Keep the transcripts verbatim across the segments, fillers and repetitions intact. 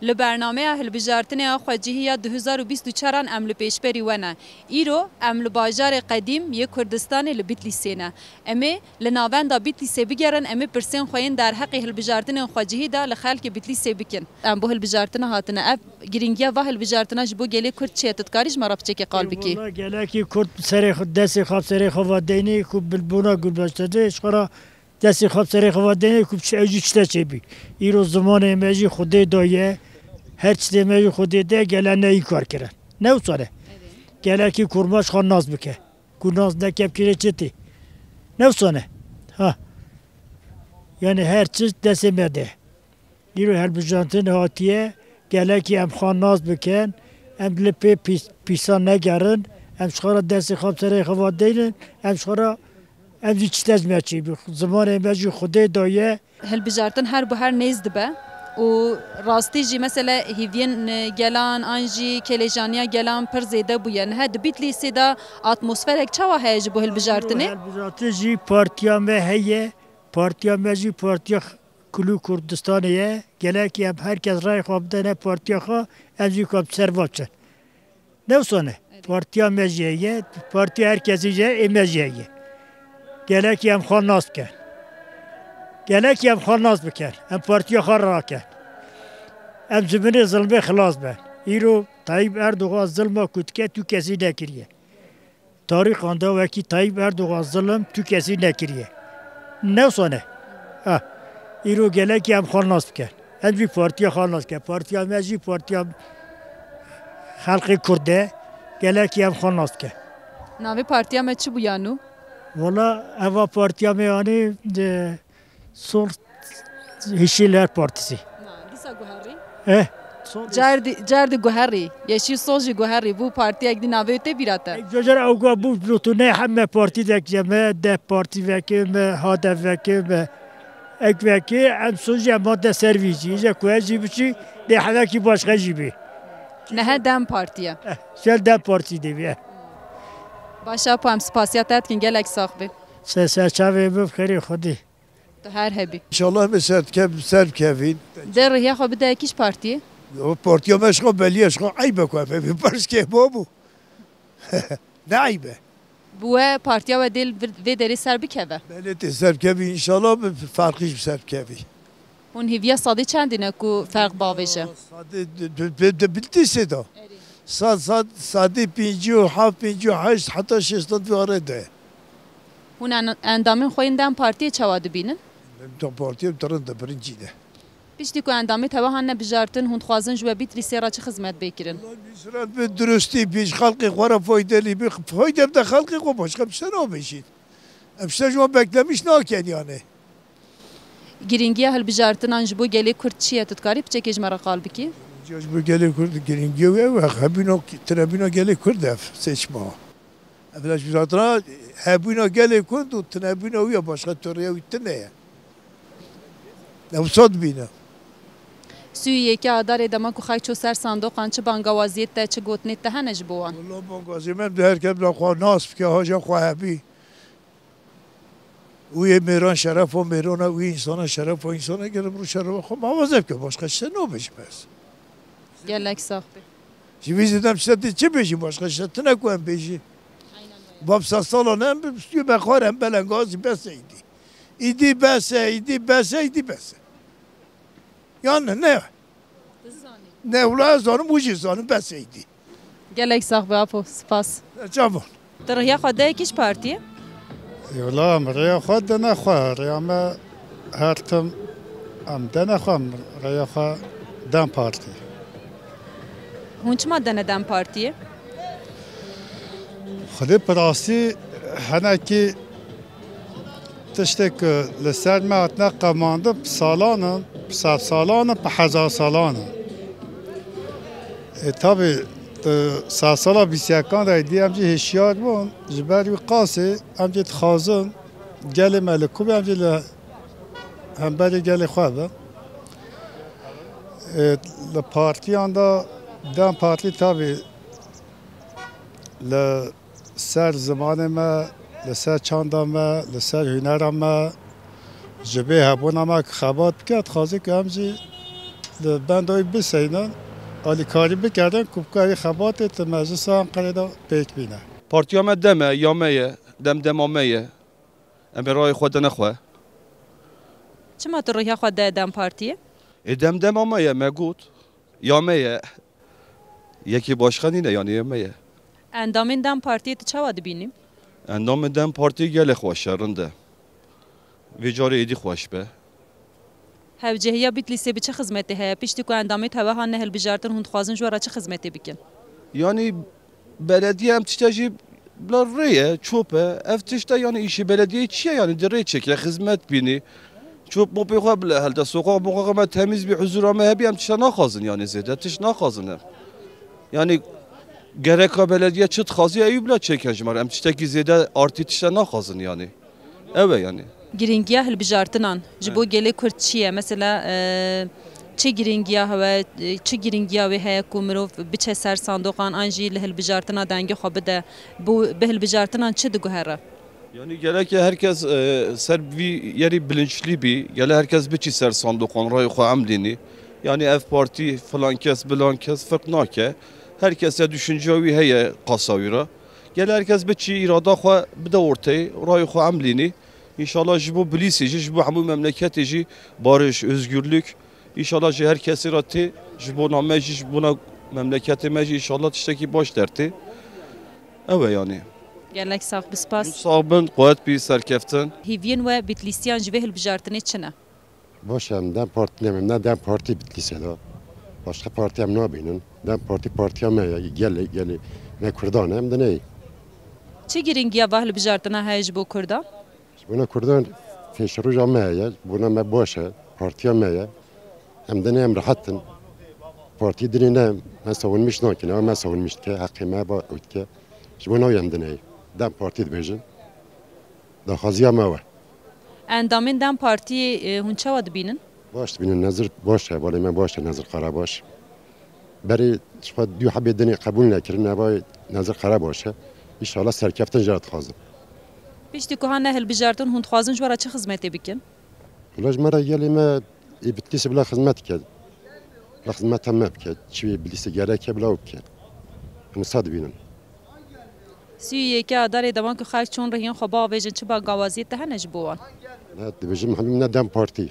Li bernameya hilbijartinê ya xwecihî ya du hezar û bîst û çar an em li pêşberî we ne. Îro em li bajarê qedîm yê Kurdistanê li Bitlîsê ne. Em ê li navenda Bitlîsê bigerin, em ê pirsên xwe yên derheqê hilbijartinên xwecihî de li xelkê Bitlîsê bikin. Em bo hilbijartina hatine. Ev girîngiya va hilbijartina ji bo gelê Kurd çi ye? Tu dikarî ji me re piçekê qal bikî? Wela gelekî Kurd serê xwe, destê xwe bi serê xwe ve deynê ku bilbûna gulbeştedê ji xwe re destê xwe bi serê xwe ve deynê ku ew jî çi te çêbî. Îro zimanê me jî Xwedê daye, her çitê me jî Xwedê de gele ne înkar kirin. Ne wisa ne. Gelekî Kurd me ji xwe nas bike. Ku nas neke bi kêrê çi tê. Ne wisa ne. Ha. Yani her çi destê me de. Îro helbijartin hatiye, gelekî em xwe nas bikin, em li pê pîs-, pîsan negerin, em ji xwe re destê xwe bi serê xwe ve deynin, em ji xwe re, em jî çi te ji me çêbî. Zimanê me jî Xwedê daye. Hilbijartin her bi her nêz dibe û rastî jî mesele hîviyên gelan an jî kêlêjaniya gelan pir zêde bûye. Niha di Bitlîsê de atmosferek çawa heye ji bo hilbijartinê? Helbijartin jî partiya me heye, partiya me jî partiya Kulî Kurdistanê ye. Gelekî em her kes rayê xwe bidene partiya xwe, em jî ku em ser va biçin. Ne wisa ne. Partiya me jî heye, partiya her kesî jî heye, ê me jî heye. Gelekî em xwe nas bikin. Gelekî em xwe nas bikin. Em partiya xwe rakin. Em ji binê zilmê xilas bin. Îro Tayyip Erdogan zilma ku dike tu kesî nekiriye. Tarîxan de wekî Tayyip Erdogan zilim tu kesî nekiriye. Ne wisa ne. Ha. Îro gelekî em xwe nas bikin. Em jî partiya xwe nas bikin. Partiya me jî partiya xelkê Kurd e. Gelekî em xwe nas bikin. Navê partiya me çi bû ya nû? Wala eva partiya me yanî, e, Sol Hişîl Her Partisi. Na, dîsa guherî? Eh, sol. Cerdî, cerdî guherî. Yeşîl Sol jî guherî. Bû partiyek dî navê tê bîra te? Ey, cocer ew ga bû, bû tu ne heme partî vekê me, DEM Partî vekê me, HADEP vekê me. Ek vekê, em sol jî em hate ser vî jî. Îje ku ez jî biçî, dê hevekî başqa jî bî. Nehe DEM Partî ye. Eh, şel DEM Partî de bî, eh. Baş e, em spasiya te dikin, gelek sax bî. Se, serçavê bi xêrê Xwedê. Tu her hebî. Înşallah me ser dike, ser bikevîn. Dê rihiya xwe bide kîj partiyê? O partiya me ji xwe belî ye, ji xwe eyb e ku ev, ev pers kê babo. Ne eyb e? Bi we partiya we dê li vir-, vê derê ser bikeve? Belê tê ser bikevî, înşallah bi ferqî jî bi ser bikevî. Hûn hêviya sadê çendî ne ku ferq bavêje? Sadê di, di, di, di Bitlîsê de. Erê. Sad, sad, sadê pêncî û heft, pêncî û heşt heta şêst di arê de. Hûn en-, endamên xwe yên DEM Partiyê çawa dibînin? Em DEM Partiyê em tirind e, birincî ne. Piştî ku endamê te we hatine bijartin, hûn dixwazin ji we Bitlîsê re çi xizmet bê kirin? Wela, bi durustî bî, ji xelkê xwe re faydelî bî, fayde bide xelkê xwe, başqa bi se nabêjît. Em ji te ji wan beklemîş nakin yani. Girîngiya hilbijartinan ji bo gelê Kurd çi ye? Tu dikarî piçekê ji me re qal bikî? Girîngiya ji bo gelê Kurd, girîngiya wê ew e, hebûna, tinebûna gelê Kurd ev seçma. Ev hilbijartina hebûna gelê Kurd û tinebûna wî ye, başqa tu rêya wî tune ye. Ew wisa dibîne. Sî û yekê Adarê dema ku xelk çû ser sandoqan, çi bangawaziyê te, çi gotinê te hene ji bo wan? Wela bangawaziyê me, her kes bila xwe nas bike, haja xwe hebî. Û yê mêran şerefa mêran e, û yê însana şerefa însan e, gelê mirov şerefa xwe mawaze bike, başqa tiştek nabêjim ez. Gelek sax bî. Ji vî zêde em tiştek dê çi bêjî, başqa tiştek tune ku em bêjî. Aynen öyle. Bab sed salan em bi stûyê me xwar em belengazî bes e îdî. Îdî bes e, îdî bes e, îdî bes e. Yan ne? Ne, wila ez zanim, wî jî zanim, bes e îdî. Gelek sax be apo, spas. Çavan. Tu rihiya xwe de kîj partiyê? Ê, wila em rêya xwe dine xwe, rêya me her tim em dene xwe, em rêya xwe DEM Partî. Hûn çima dene DEM Partiyê? Xwedê bi rastî hinekî tiştê ku li ser me hatine qemandin bi salan in, bi sed salan in, bi hezar salan in. Ê, tabî, di sedsala bîst yekan de êdî em jî hişyar bûn, ji ber wî qasî em jî dixwazin gelê me li ku be, em jî li hemberî gelê xwe bin. Ê, li partiyan de DEM Partî tabî li ser zimanê me, li ser çanda me, li ser hunera me, ji bê hebûna me ku xebat bike, dixwaze ku em jî Li benda wî biseynin, alîkarî bikerdin ku bi karî xebatê di Meclisa Enqerê de pêk bîne. Partiya me dem e, ya me ye, dem dema me ye. Em ê rayê xwe dine xwe. Çima tu riya xwe de DEM Partiyê? Ê dem dema me ye, me got. Ya me ye. Yekî başqa nîne, yanî ya me ye. Endamên DEM Partiyê tu çawa dibînî? Endamên DEM Partiyê gelê xweş e, rind e. Vê carê êdî xweş be. Hevcehiya Bitlîsê bi çi xizmetê heye? Piştî ku endamê te we hatine hilbijartin, hûn dixwazin ji we re çi xizmetê bikin? Yanî belediye em tişte jî bila rê ye, çop e. Ev tişte yanî îşê belediyeyê çi ye yanî? Di rê çêke, xizmet bînî. Çop mopê xwe bile helde, soqaq moqaqa me temîz bî, huzura me hebî, em tişte naxwazin yanî zêde. Tişt naxwazin em. Yanî gereka belediye çi dixwaziye, ew bila çêke ji me re. Em tiştekî zêde artî tişte naxwazin yanî. Ew e yanî. Girîngiya hilbijartinan ji bo gelê Kurd çi ye? Mesela, e, çi girîngiya hewe, e, çi girîngiya wê heye ku mirov biçe ser sandoqan an jî li hilbijartina dengê xwe bide? Bo, bi hilbijartinan çi diguhere? Yanî gereke herkes, e, ser vî yerî bilinçlî bî, gele herkes biçî ser sandoqan, rayê xwe emlînî. Yanî ev partî, filan kes, bilan kes firq nake. Her kes ya düşünceya wî heye qasa wî re. Gel her kes biçî îrada xwe bide orteyê, rayê xwe emlînî. Înşallah ji bo Bilîsê jî, ji bo hemû memleketê jî barış, özgürlük. Înşallah ji her kesê re tê, ji bona me jî, ji bona memleketê me jî înşallah tiştekî baş dertê. Ew e yanî. Gelek sax bi spas. Sax bin, quwet bî, serkeftin. Hêviyên we Bitlîsiyan ji vê hilbijartinê çi ne? Baş e, em DEM Partî ne, em ne DEM Partî Bitlîsê de. Başqa partî em nabînin. DEM Partî partiya me ye, gelê, gelê me Kurdan e, em dineyê. Çi girîngiya va hilbijartina heye ji bo Kurdan? Ji bona Kurdan pêşeroja me heye, ji bona me baş e, partiya me ye. Em dinê em rehet in. Partî dinê ne, me sewinmiş nakin, ew me sewinmiş dike, heqê me ba ew dike. Ji bona wî em dineyê. DEM Partî dibêjin. Daxwaziya me we. Endamên DEM Partiyê, e, hûn çawa dibînin? Baş dibînin, Nezir baş e, balê me baş e, Nezir Karabaş. Berê ji xwe du hebê dinê qebûl nekirin, neva Nezir Karabaş e. Înşallah serkeftin jê re dixwazin. Piştî ku hane hilbijartin, hûn dixwazin ji we re çi xizmetê bikin? Wela ji me re gelê me ê Bitlîsê bila xizmet bike. Bila xizmeta me bike. Çi wê Bitlîsê gereke bila ew bike. Em wisa dibînin. Sî û yekê Adarê de wan ku xelk çûn rihiyên xwe biavêjin, çi bangawaziyê te hene ji bo wan? Ne, dibêjim hemî ne DEM Partî.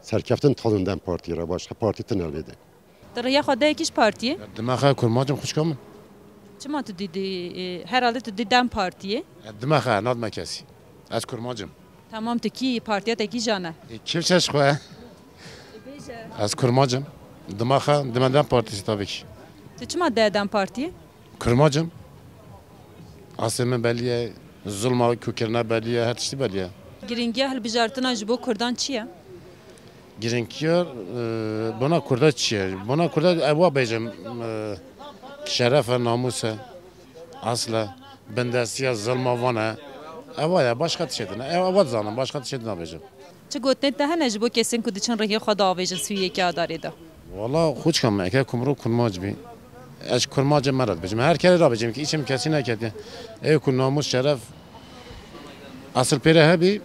Serkeftin dixwazin DEM Partî re, başqa partî tune lê de. Tu riya xwe dayê kîj partiyê? Dima xwe kurmac im xwişka min. Çima tu dî, dî, e, herhalde tu dî DEM Partiyê? Dima xwe, nadime kesî. Ez kurmac im. Tamam, tu kî, partiya te kîjan e? E, kî çeş xwe? Ez kurmac im. Dima xwe, dima DEM Partisi tabii ki. Tu çima dayê DEM Partiyê? Kurmac im. Aslê min belî ye, zulma ku kirine belî ye, her tiştî belî ye. Girîngiya hilbijartina ji bo Kurdan çi ye? Girîngiya, e, bona Kurda çi ye? Bona Kurda ewa bêjim, e, şeref e, namûs e, asl e, bindestiya, zilma van e. Ewa ye, başqa tiştê din. Ewa dizanim, başqa tiştê din nabêjim. Çi gotinên te hene ji bo kesên ku diçin rihiyê xwe diavêjin sî û yekê Adarê de? Wala xwişka min, eke ku mirov kurmac bî, ez kurmacê me re dibêjim. Her kerê re bêjim ki îçim kesî neketiye. Ê ku namûs, şeref, esil pêre hebî,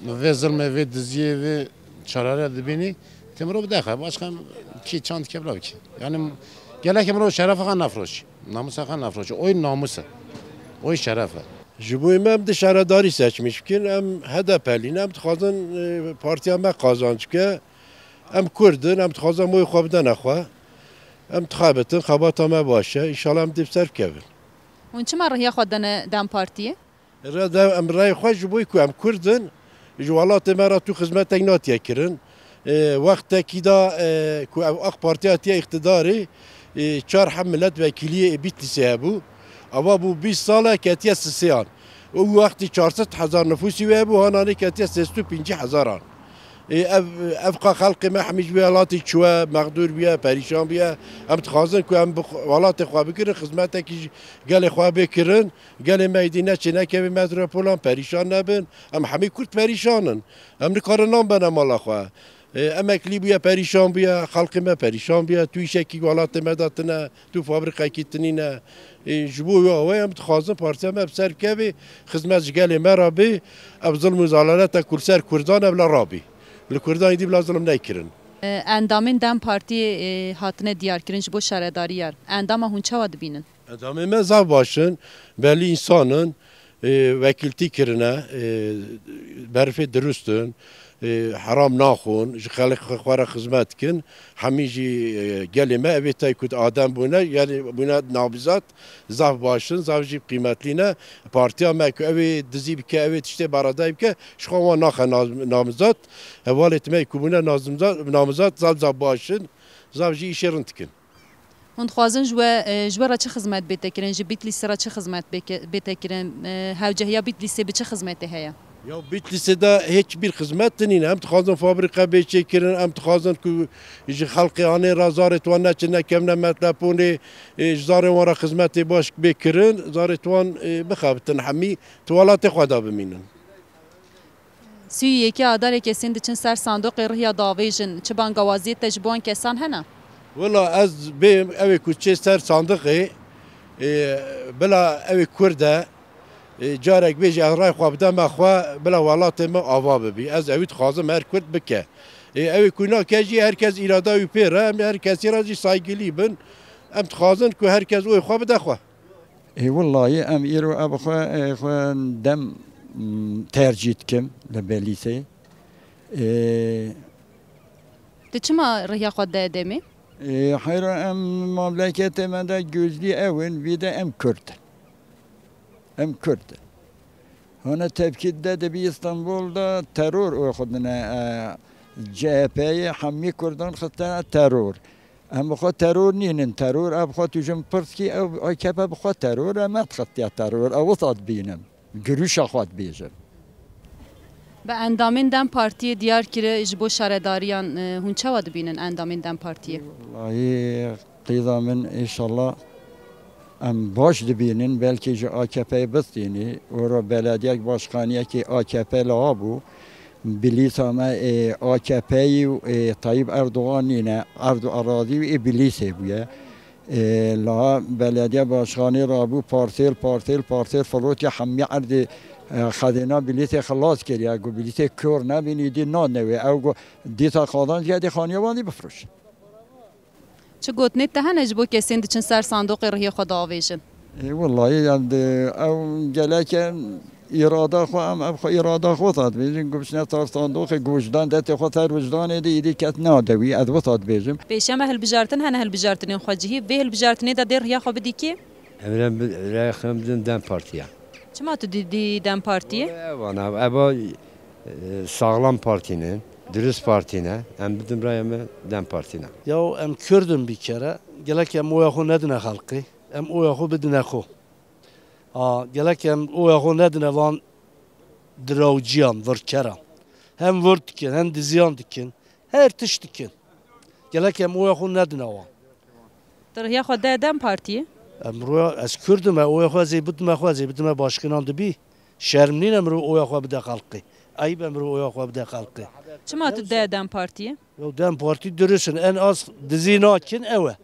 vê zilmê, vê diziyê, vê çararê dibînî, tê mirov bidexe. Başqa kî çand ke bila bikî. Yani gelek mirov şerefa xwe nefroşî. Namûsa xwe nefroşî. Oy namûs e. Oy şeref e. Ji bo me em di şaredarî seçmîş bikin, em H D P'lî ne, em dixwazin, e, partiya me qazanc bike. Em Kurd in, em dixwazin moyê xwe bidene xwe. Em dixebitin, xebata me baş e. Înşallah em dê bi ser bikevin. Hûn çima rihiya xwe dene DEM Partiyê? Re de em rayê xwe ji bo ku em Kurd in, ji welatê me re tu xizmetek natiye kirin. E, wextekî de, e, ku ev AK Parti hatiye îqtidarê, e, çar heb milletvekîliyê ê Bîtlîsê hebû. Ava bû bîst sal e ketiye sisêyan. Û wextî çar sed hezar nifûsî wê hebû, hananê ketiye sêst û pêncî hezaran. E, ev, ev qa xelkê me hemî ji vê welatî çûye, mexdûr bûye, perîşan bûye. Em dixwazin ku em bi xwe, welatê xwe bigirin, xizmetekî ji gelê xwe bê kirin. Gelê me êdî neçê nekevê metropolan, perîşan nebin. Em hemî Kurd perîşan in. Em nikarin nan bene mala xwe. E, emeklî bûye, perîşan bûye, xelkê me perîşan bûye. Tu îşekî welatê me de tine, tu fabrîqekî tinîne. E, ji bo wê awayê em dixwazin partiya me bi ser bikevê, xizmet ji gelê me re bê. Ev zilm û zelaleta ku li ser Kurdan e bila rabê. Li Kurdan êdî bila zilm neykirin. E, Endamên DEM Partiyê, e, hatine diyarkirin ji bo şaredariyan. Endama hûn çawa dibînin? Endamên me zaf baş in, belî însan in, e, wekîltî kirine, e, berfê dirust in, e, heram naxwin, ji xelkê xwe re xizmet dikin. Hemî jî, e, gelê me evê tey ku adem bûne, yanî bûne namizat, zaf baş in, zaf jî qîmetlî ne. Partiya me ku evê dizî bike, evê tiştê beredayî bike, ji xwe wan naxe naz-, namizat. Hevalê me ku bûne nazimza-, namizat, zaf zaf baş in, zaf jî îşê rind dikin. Hûn dixwazin ji we, e, ji we re çi xizmet bête kirin? Ji Bîtlîsê re çi xizmet bêke-, bête kirin? E, hewcehiya Bîtlîsê bi çi xizmetê heye? Ya Bîtlîsê de hiç bir xizmet nîne. Em dixwazin fabrîka bê çêkirin, em dixwazin ku ji xelkê anê re zarê wan neçin, nekevne metleponê, e, ji zarê wan re xizmetê baş bê kirin, zarê wan, e, bixebitin hemî, tu welatê xwe de bimînin. Sî û yekê Adarê kesên diçin ser sandoqê rihiya davêjin, çi bangawaziyê te ji bo wan kesan hene? Wila ez bêm, ew ê ku çê ser sandiqê, e, bila ew ê Kurd e, e, carek bêje ez rayê xwe bideme xwe, bila welatê min ava bibî. Ez ewî dixwazim her Kurd bike. E, ew ê ku nake jî her kes îrada wî pê re, em her kesî re jî saygilî bin. Em dixwazin ku her kes oyê xwe bide xwe. Ê wellahî em îro ev xwe, ê xwe dem tercîh dikim li Belîsê. Ê Tu çima rihiya xwe dide demê? Ê heyra em mamleketê me de gözlî ew in, vî de em Kurd in. Em Kurd in. Hane tevkî de dibî Îstanbul de teror û xwe dine, e, C H P'yê hemî Kurdan xistine teror. Em bi xwe teror nînin, teror ev xwe tu ji min pirs kî ew A K P bi xwe teror e, me dixistiye teror, ew wisa dibînim. Girûşa xwe dibêjim. Bi endamên DEM Partiyê diyar kiri ji bo şaredariyan, e, hûn çawa dibînin endamên DEM Partiyê? Wellahî qîza min înşallah em baş dibînin, belkî ji A K P'yê bistînî, û ro belediyek başkaniyekî A K P li ha bû. Bilîsa me ê A K P'yî û ê Tayyip Erdogan nîne, erd û erazî wî ê Bilîsê bûye. Ê, la belediye başkanî rabû parsêl, parsêl, parsêl firotiye hemî erdê, e, xezêna Bilîsê xilas kiriye. Got Bilîsê kor nebînî dî nadine wê. Ew got dîsa qazanc ke dê xaniya wan dî bifroşin. Çi gotinê te hene ji bo kesên diçin ser sandoqê rihiyê xwe diavêjin? Ê, wellahî em di ew geleke îrada xwe em ev xwe îrada xwe ta dibêjin ku biçine ser sandoqê ku wijdan destê xwe ser wijdanê de îdî kes nade wî ez wisa dibêjim. Pêşiya me hilbijartin hene hilbijartinên xwecihî. Vê hilbijartinê de dê rihiya xwe bidî kê? Em re bi- rêya xwe em bidin DEM Partiya. Çima tu didî DEM Partiyê? Evan ev eva e, saxlam partî ne, dirust partî ne. Em bidin raya me DEM Partî ne. Yaw em Kurd in bî kere, gelek em oya xwe nedine xelkê, em oya xwe bidine xwe. A, gelek em oya xwe nedine van dirawciyan, virkera. Hem vir dikin, hem diziyan dikin, her tişt dikin. Gelek em oya xwe nedine wan. Tu rihiya xwe de DEM Partiyê? Em roya, ez Kurd im, e, oya xwe ez ê bidime xwe, ez ê bidime başkinan dibî. Şerm nîne mirov oya xwe bide xelkê. Eyb e mirov oya xwe bide xelkê. Çima tu de DEM Partiyê? Yo DEM Partî dirust in. En az dizî nakin ew e.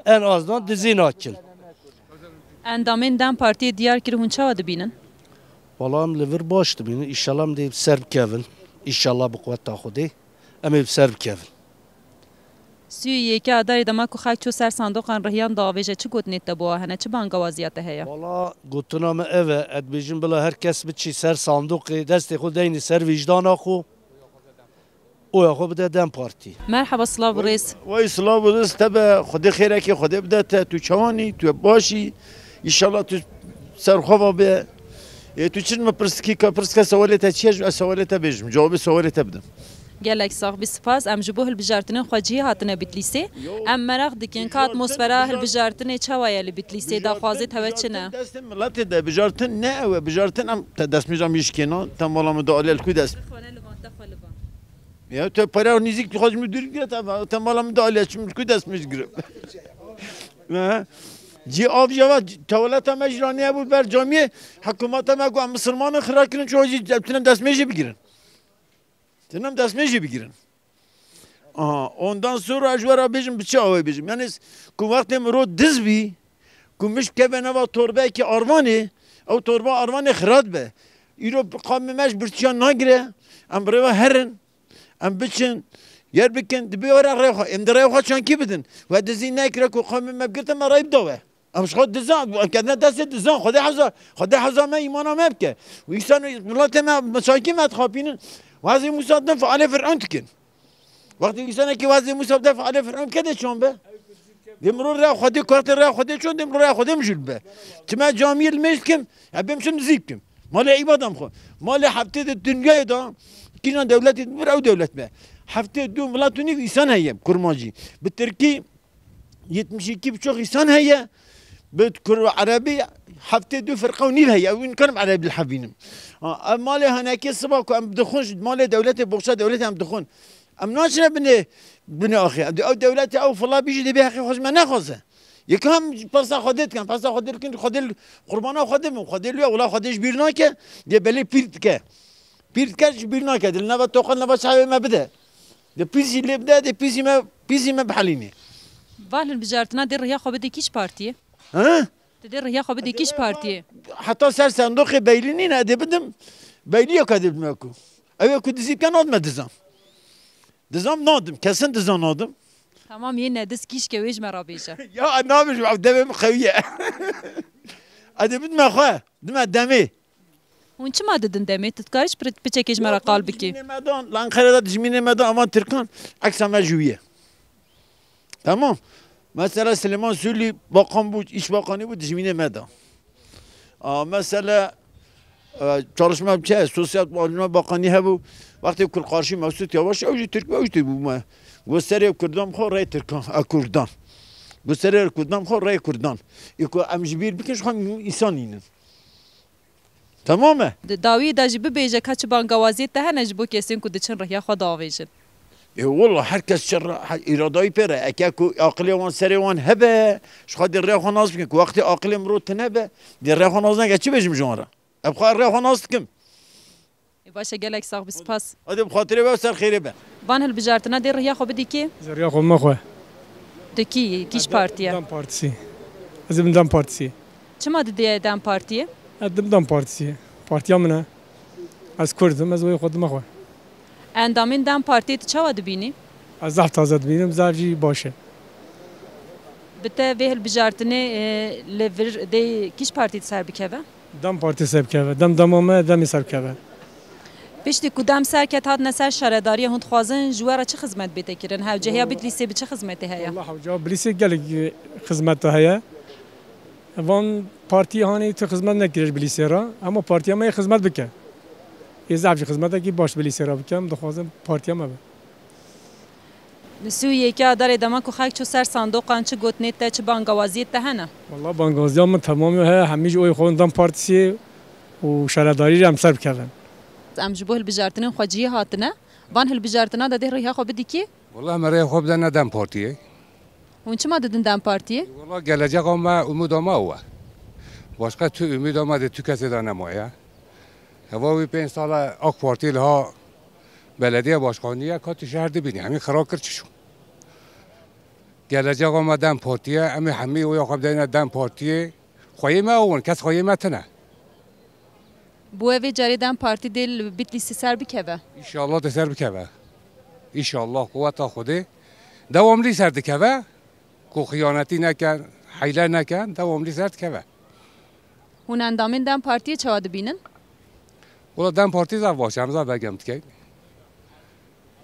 En azdan dizî nakin. Endamên DEM Partiyê diyar kir hûn çawa dibînin? Wala em li vir baş dibînin. Înşallah em dê bi ser bikevin. Înşallah bi quweta Xwedê. Em ê bi ser bikevin. Sî û yekê Adarê dema ku xelk çû ser sandoqan rihiyan diavêje çi gotinê te bo hene, çi bangawaziya te heye? Wala gotina me ev e, ez dibêjim bila her kes biçî ser sandoqê, destê xwe deynî ser vîjdana xwe, oya xwe bide DEM Partî. Merheba, silav û rêz. Wey silav û rêz te be, Xwedê xêrekê Xwedê bide te, tu çawan î, tu baş î, înşallah tu serxwe ve be. Ê tu çi min pirs dikî, ka pirs ke sewalê te çi ye, ez sewalê te bêjim, cewabê sewalê te bidim. Gelek sax bî, spas. Em ji bo hilbijartinên xwecihî hatine Bitlîsê. Em meraq dikin ka atmosfera hilbijartinê çawa ye li Bitlîsê, daxwazê te we çi ne? Destê miletê de bijartin ne ew e, bijartin em te destmêja min jî şikêna, te mala min da aliye li ku dest. Te xwe ne li van, te xwe li van. Ya te pere nîzik tu xwe ji min dûr gire, te, te mala min da aliye çi min li ku destmêj gire. Cî av java tewaleta me jî ranî hebû ber camiyê, hikûmeta me got em misilman in, xira kirin, çawa jî em tune destmêjê bigirin. Tune em destmêjê bigirin. Aha, ondan sonra ez ji we re bêjim, bi çi awayî bêjim? Yani ku wextê mirov diz bî, ku mişt keve nava torbeyekî arvanê, ew torba arvanê xira dibe. Îro qamê me ji birçiyan nagire, em bi rêva herin, em biçin, Yer bikin, dibê were rê xwe. Em di rê xwe çankî bidin. We dizî nekire ku qewmê me bigirtin me rey bida we. Em ji xwe dizan, em ketine destê dizan. Xwedê hewza, Xwedê hewza me îmana me bike. Û însan û miletê me, me çankî me dixapînin. Wezî Mûsa din fealê Fir'ewn dikin. Wextê însanekî wezî Mûsa bide fealê Fir'ewn bike dê çawn be. Dê mirov rêya Xwedê, ku wextê rêya Xwedê çawn, dê mirov rêya Xwedê mijûl be. Çime camiyê li mêj dikim, ya bêm çim dizî bikim. Malê îbadam xwe. Malê heftê di dinyayê de, kîjan dewletê dibir ew dewlet be. Heftê du milet û nîv însan heye, kurmancî. Bi tirkî yetmiş iki buçuk însan heye. Bi kur erebî heftê du firqe û nîv heye. Ew nikarim erebî li hev bînim. Ha, ev malê hanekê siba ku em dixwin ji malê dewletê, boxça dewletê em dixwin. Em naçine binê, binê axê. Em dê ew dewletê ew fila bijî dê bê heqê xwe ji me nexwaze. Yek hem persa Xwedê dikin, persa Xwedê dikin, Xwedê li, qurbana Xwedê bin, Xwedê li ya, wela Xwedê ji bîr nake, dê belê pîr dike. Pîr dike ji bîr nake, dê li nava toqan nava çavê me bide. Dê pîsî lê bide, dê pîsî me, pîsî me bihelînê. Van hilbijartina dê riya xwe bidî kîç partiyê? He? Tu dê riya xwe bidî kîç partiyê? Heta ser sendoqê beylî nîne, dê bidim. Beyliyeka dê bidime ku. Ew ê ku dizî bike nadime dizan. Dizan nadim, kesin dizan nadim. Tamam, yê nediz kîşke wê ji me re bêje. Ya, ez nabêjim, ew devê min qewî ye. Ez dê bidime xwe, dime demê. Hûn çima didin demê? Tu dikarî ji piçekê ji me re qal bikî? Dijminê me dan, li Enqere de dijminê me dan, evan Tirkan, eksa me ji wî ye. Tamam. Mesela Silêman Sûlî bakan bû, îş bakanî bû, dijminê me da. A, mesela, e, Çalışma çi, Sosyal Çalışma Bakanî hebû. Wextê ku qarşî Mesûd Yavaş, ew jî Tirk bû, ew jî Tirk bû me. Got serê Kurdan xwe rê Tirkan, e, Kurdan. Got serê Kurdan xwe rê Kurdan. Ê ku em ji bîr bikin, ji xwe em însan nînin. Tamam e? Di dawiyê de jî bibêje ka çi bangawaziyê te hene ji bo kesên ku diçin rihiya xwe diavêjin? Ê wela her kes çi re, he, îradayî pê re. Eke ku aqilê wan serê wan hebe, ji xwe dê rêya xwe nas bikin. Ku wextê aqilê mirov tune be, dê rêya xwe nas neke, çi bêjim ji wan re? Em xwe rêya xwe nas dikim. Ê baş e, gelek sax bî, spas. Hadi bi xatirê we ser xêrê be. Van hilbijartina dê rihiya xwe bidî kê? Zerriya xwe me xwe. Tu kî yî? Kîç partî ye? DEM Partisi. Ez ê bim DEM Partisi. Çima didê DEM Partiyê? Ez dim DEM Partisi. Partiya min e. Ez Kurd im, ez wê xwe dime xwe. Endamên DEM Partiyê tu çawa dibînî? Ez zehf taze dibînim, zehf jî baş e. Bi te vê hilbijartinê, e, li vir dê kîç partî di ser bikeve? DEM Partî ser bikeve. DEM dema me, DEMê ser bikeve. Piştî ku DEM ser ket hatine ser şaredariyê, hûn dixwazin ji we re çi xizmet bête kirin? Hewcehiya Bitlîsê bi çi xizmetê heye? Wala hewcehiya Bitlîsê gelek, e, xizmet heye. Van partî hanê tu xizmet nekiriye ji Bitlîsê re, hema partiya me yê xizmet bike. Ê zehf jî xizmetekî baş Bitlîsê re bike, em dixwazin partiya me be. Li sî û yekê Adarê dema ku xelk çû ser sandoqan, çi gotinê te, çi bangawaziyê te hene? Wala bangawaziya min temamî heye, hemî jî oyê xwe DEM Partîsê û şaredarî re em ser bikevin. Em ji bo hilbijartinên xwecihî hatine. Van hilbijartina de dê rihiya xwe bidî kê? Wala me rêya xwe bide ne DEM Partiyê. Hûn çima didin DEM Partiyê? Wala geleceqa me, umûda me ew e. Başqa tu umûda me dê tu kesê de nemaye. Heva wî pênc sal e AK Partî li ha belediye başkanî ye, ka tu şehr dibînî. Hemî xira kir çi çû. Geleceqa me DEM Partî ye, em ê hemî oya xwe bideyne DEM Partiyê. Xweyê me ew in, kes xweyê me tune. Bo wê vê carê DEM Partî dê li Bitlîsê ser bikeve? Înşallah dê ser bikeve. Înşallah quweta Xwedê dewamlî ser dikeve. Ku xiyanetî neke, heyle neke, dewamlî ser dikeve. Hûn endamên DEM Partiyê çawa dibînin? Wala DEM Partî zaf baş e, em zaf begem dikeyn.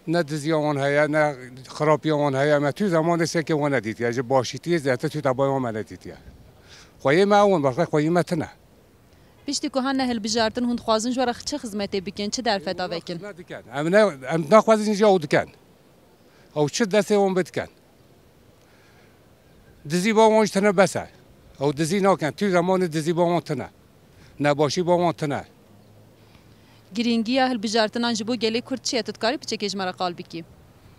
Ne diziya wan heye, ne xirapiya wan heye. Me tu zemanê seke wan nedîtiye. Ji başîtiyê zêdetir tu tebaya wan me nedîtiye. Xweyê me ew in, başqa xweyê me tune. Piştî ku hane hilbijartin, hûn dixwazin ji we re çi xizmetê bikin, çi derfeta vekin? Xizmet dikin. Em ne, em naxwazin jî ew dikin. Ew çi destê wan bidikin. Dizî ba wan ji tine bes e. Ew dizî nakin. Tu zemanê dizî ba wan tine. Nebaşî ba wan tine. Girîngiya hilbijartinan ji bo gelê Kurd çi ye? Tu dikarî piçekê ji me re qal bikî?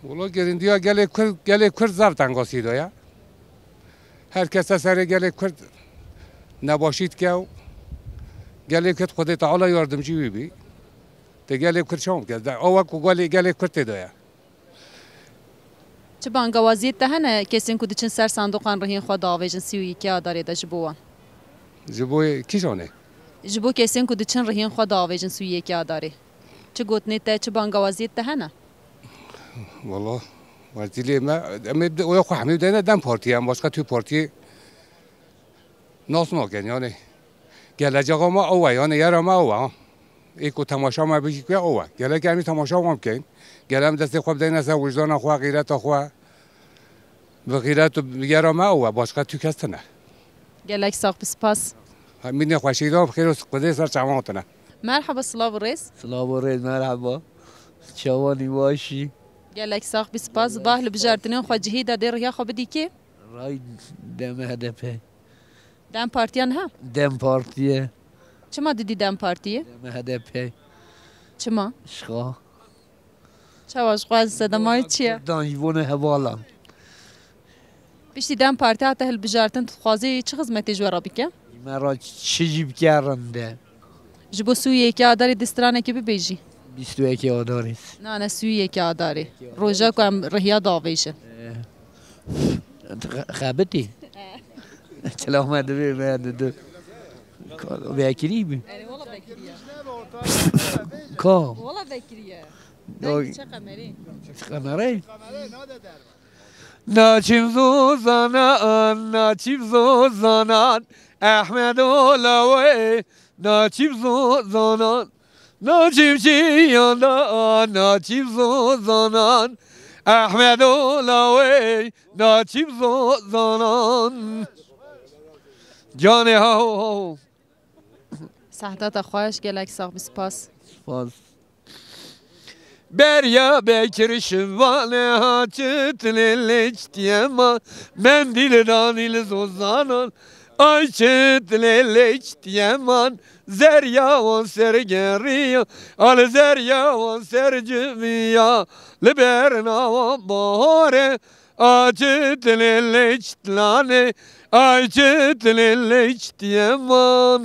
Wala girîngiya gelê Kurd, gelê Kurd zaf tengasî de ye. Her kes serê gelê Kurd nebaşî dike û gelê Kurd Xwedê Teala yardimcî wî bî. Te gelê Kurd çawa bike? De, ew wek ku gelê, gelê Kurd tê de ye. Çi bangawaziyê te hene kesên ku diçin ser sandoqan rihiyên xwe diavêjin sî û yekê Adarê de ji bo wan? Ji bo kîjan e? Ji bo kesên ku diçin rihiyên xwe diavêjin sî û yekê Adarê. Çi gotinê te, çi bangawaziyê te hene? Wala, wezîlê me, em ê oya xwe hemî dene DEM Partiyê, em başka tu partiyê nas nakin, yani. Gelecexa me ew e, yani yera me ew e, ha. Ê ku temaşa me bikî ku ew e. Gelek em ê temaşa wan bikeyn. Gel em destê xwe bideyne ser wijdana xwe, xîreta xwe. Bi xîret û bi yera me ew e, başka tu kes tine. Gelek sax bi spas. Ha, mînê xweşî de bi xêr û siqidê ser çavan tine. Merhaba, silav û rêz. Silav û rêz, merhaba. Çawanî başî? Gelek sax bi spas. Bah li bijartinên xwe cihî de dê riya xwe bidî kê? Ray DEM H D P. DEM Partiya niha? DEM Partiye. Çima didî DEM Partiyê? DEM H D P. Çima? Şixa. Çawa ji xwe sedema wî çi ye? Kurdan ji bo ne hevalan. Piştî DEM Parti hate hilbijartin, tu dixwazî çi xizmetê ji we re bike? Me re çi jî bike rind e. Ji bo sûyê yekê Adarê dê stranekê bibêjî. Bîst û yekê Adarê. Na, ne sûyê yekê Adarê. Roja ku em rihiya davêjin. Xe-, xebitî. Çila me divê me didu. Vekirî bî. Erê, wala vekiriye. Ka. Wala vekiriye. O- Deng çe qemerê. Qemerê. Naçim zozanan, naçim zozanan, Ehmed Olawê, naçim zozanan, naçim çiyanda, naçim zozanan, Ehmed Olawê, naçim zozanan. Canê haw haw. Sehta te xweş, gelek sax bî, spas. Spas. Beriya Bekir şivanê ha çitlê lê çitiye ma, mendîl danî li zozanan. Ay çitlê lê çitiye man, zeriya wan ser geriya, al zeriya wan ser civiya, li berna wan bahare, a çitlê lê çitlanê, ay çitlê lê çitiye man.